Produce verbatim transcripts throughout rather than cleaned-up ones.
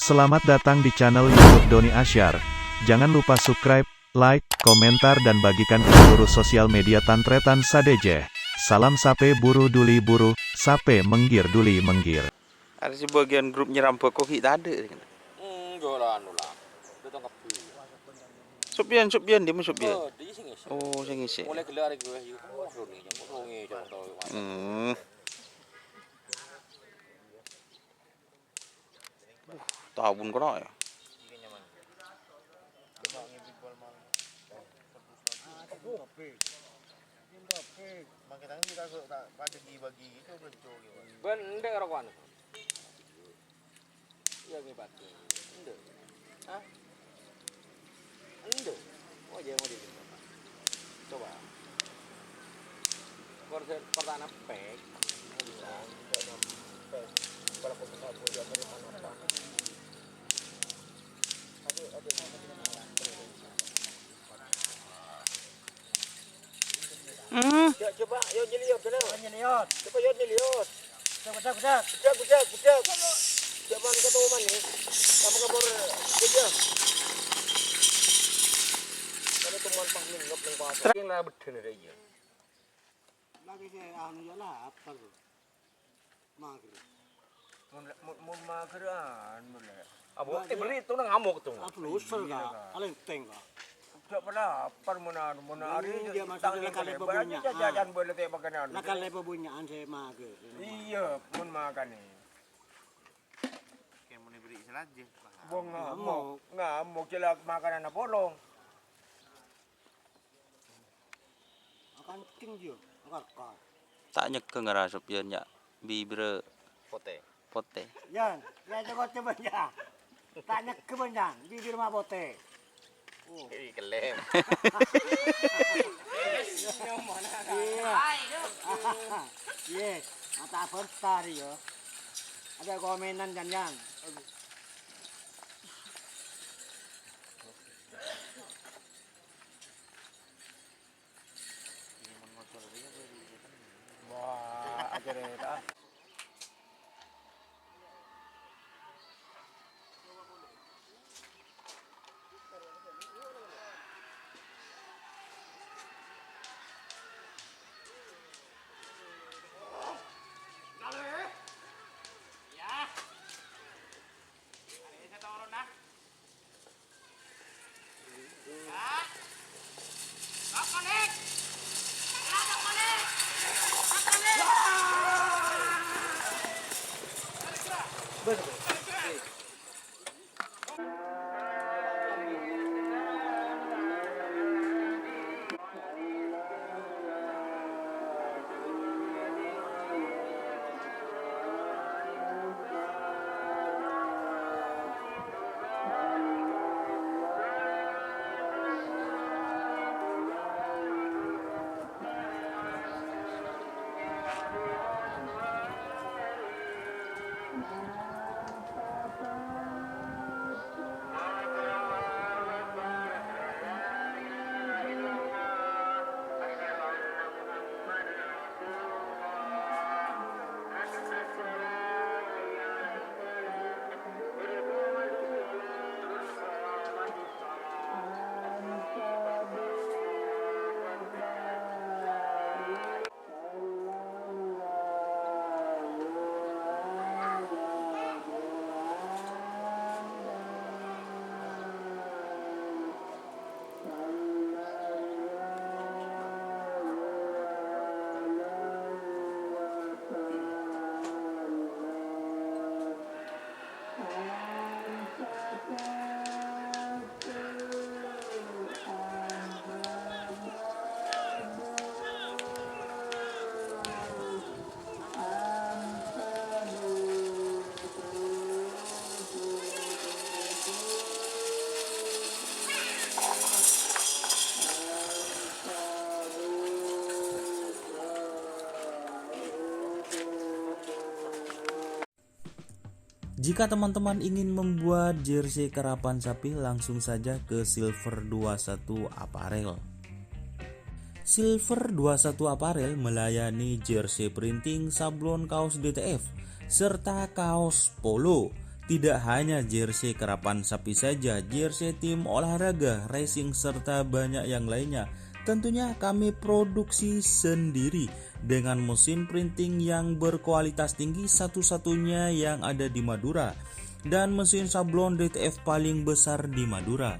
Selamat datang di channel YouTube Doni Asyar. Jangan lupa subscribe, like, komentar, dan bagikan ke seluruh sosial media tan-tarètan sadhâjâ. Salam sapè buru duli buru, sapè mèngghir duli mèngghir. Arè sebagian grup nyerang bâko ghi' tadâ'. Enggak lah, anu lah. Udah tangkap dulu. Supyan, Supyan, dia mah Supyan. Oh, dia sing ngisi. Oh, sing ngisi. Mulai gelar gue, yuk. Oh, Doni, nyamuk Doni, jangan tahu. Hmm. Tabun kena ya. Bân endâ' roko'an. Iya, ngibât. Endâ'. Hah? Endâ'. Oh, iya, mau di sini. Coba. Kor-, pertama pek. Hmm. Ya, coba, yuk, nyeliot, sana. Nyeliot. Coba, yuk, nyeliot. Budak, budak, budak. Budak, budak, budak. Jangan ketemu manis. Kamu kabur kerja. Kalau temuan Pak Min, nggak belum kuat. Yang lah beden ada iya. Lagi saya anu ya lah, apa tuh? Mager. Mun, mun, mun mageran, mun la. Abo, eh, beri itu nang ngamuk tuh. Apa luser, Kak? Alenteng, Kak. Udah lapar mun anu, mun hari ini dia masih ada kali banyak bebunyian. Jajan boleh teh makanan. Lah kali bebunyian saya mager. Iya, mun makan nih. Kayak mau diberi saja. Wong ngamuk, ngamuk, jelas makanan apa, Long? Kancing, Jo. Kakak. Ta' nyegghâ ngara Sopyan, ya. Bibirrâ potè. Potè. Yan, ya, coba, coba, ya. Ta' nyegghâ, Bân, Yan. Bibir ma' potè. Oh. Ih, kelem. Iya. Iya, mata bentar, ya. Ada komenan, Yan, Yan. Wah, aja deh, ta. Jika teman-teman ingin membuat jersey Karapan Sapi, langsung saja ke Silver dua satu Apparel. Silver dua satu Apparel melayani jersey printing, sablon kaos D T F, serta kaos polo. Tidak hanya jersey karapan sapi saja, jersey tim olahraga, racing, serta banyak yang lainnya. Tentunya kami produksi sendiri dengan mesin printing yang berkualitas tinggi, satu-satunya yang ada di Madura, dan mesin sablon D T F paling besar di Madura.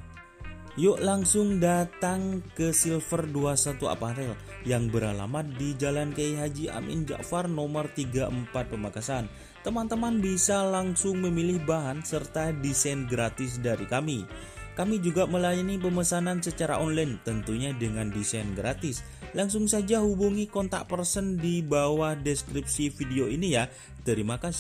Yuk langsung datang ke Silver dua satu Apparel yang beralamat di Jalan Kiai Haji Amin Ja'far nomor tiga empat Pamekasan. Teman-teman bisa langsung memilih bahan serta desain gratis dari kami. Kami juga melayani pemesanan secara online, tentunya dengan desain gratis. Langsung saja hubungi kontak person di bawah deskripsi video ini ya. Terima kasih.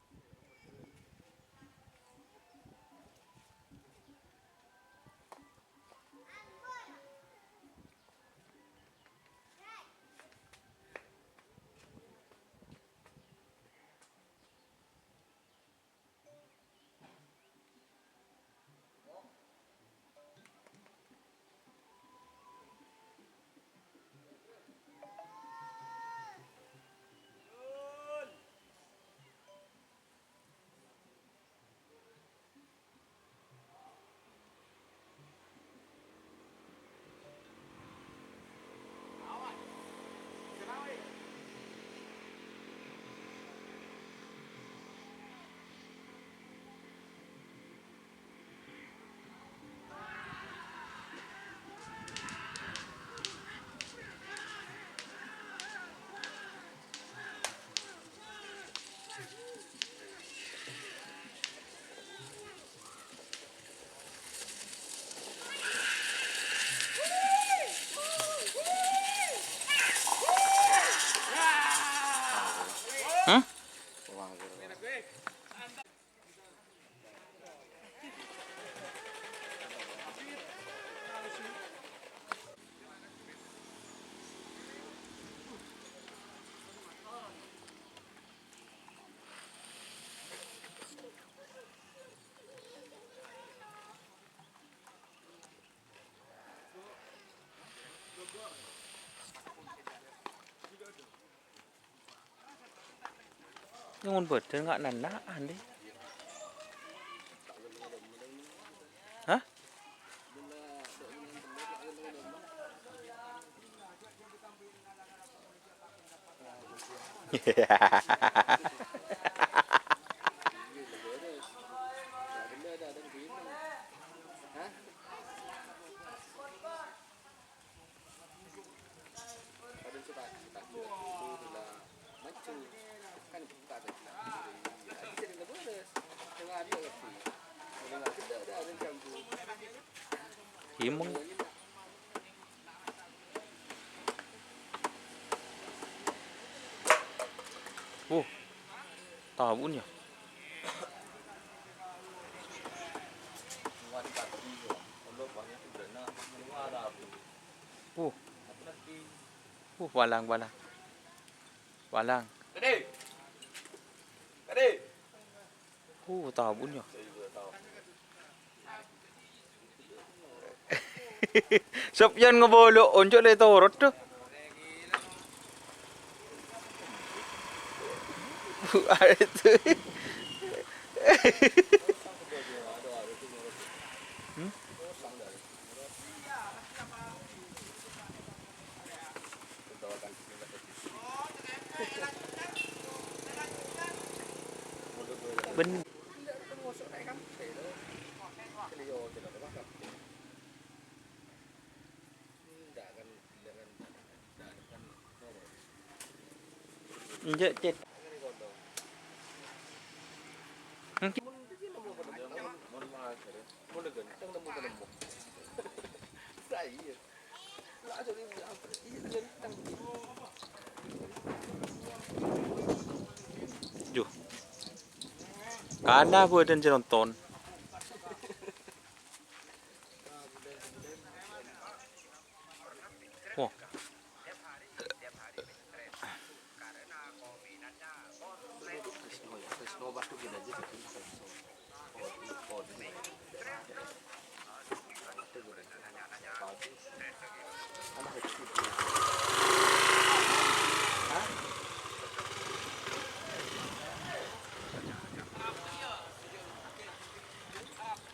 Hah? Nyongon bâdân nga' nenna'an, dhi. Hah? Himeng. Wuh, tabu'na, yâ. Wuh. Wuh, palang, palang. Palang. Wuh, tabu'na, yâ. Sopyan ngabâlâ, onco' lè torot, dâ. Itu. Hmm? Ben- Enjâ', Cit. Mungkin. Juh. Kana bâdân sè nonton. Wah.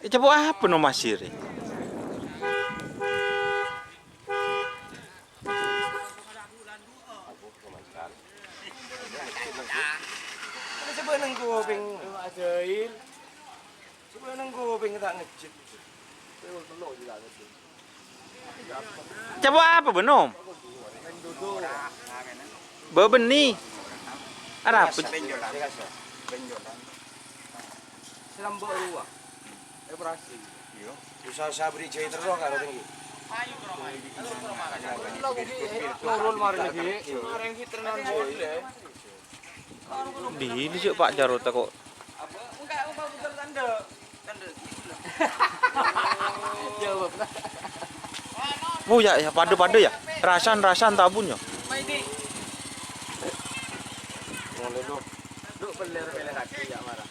Ca'èpon apa no masirè? Coba neng kuping. Ajail. Coba neng kuping tak ngejit. Ca'èpon apa bâ'na, Om? Bâbânnè. Arapa? Benjolan. Benjolan. Serambok ruwa. Operasi. Iya. Usaha-usaha beri jai terus karo tinggi. Turun mari lagi. Mareng hitrenan boleh. Di, di cek Pak Jarot kok. Jawab. Oh ya, ya, padha-padha ya. Rasan, rasan tabun ya. Mulai lu. Lu beler-beler lagi ya marah.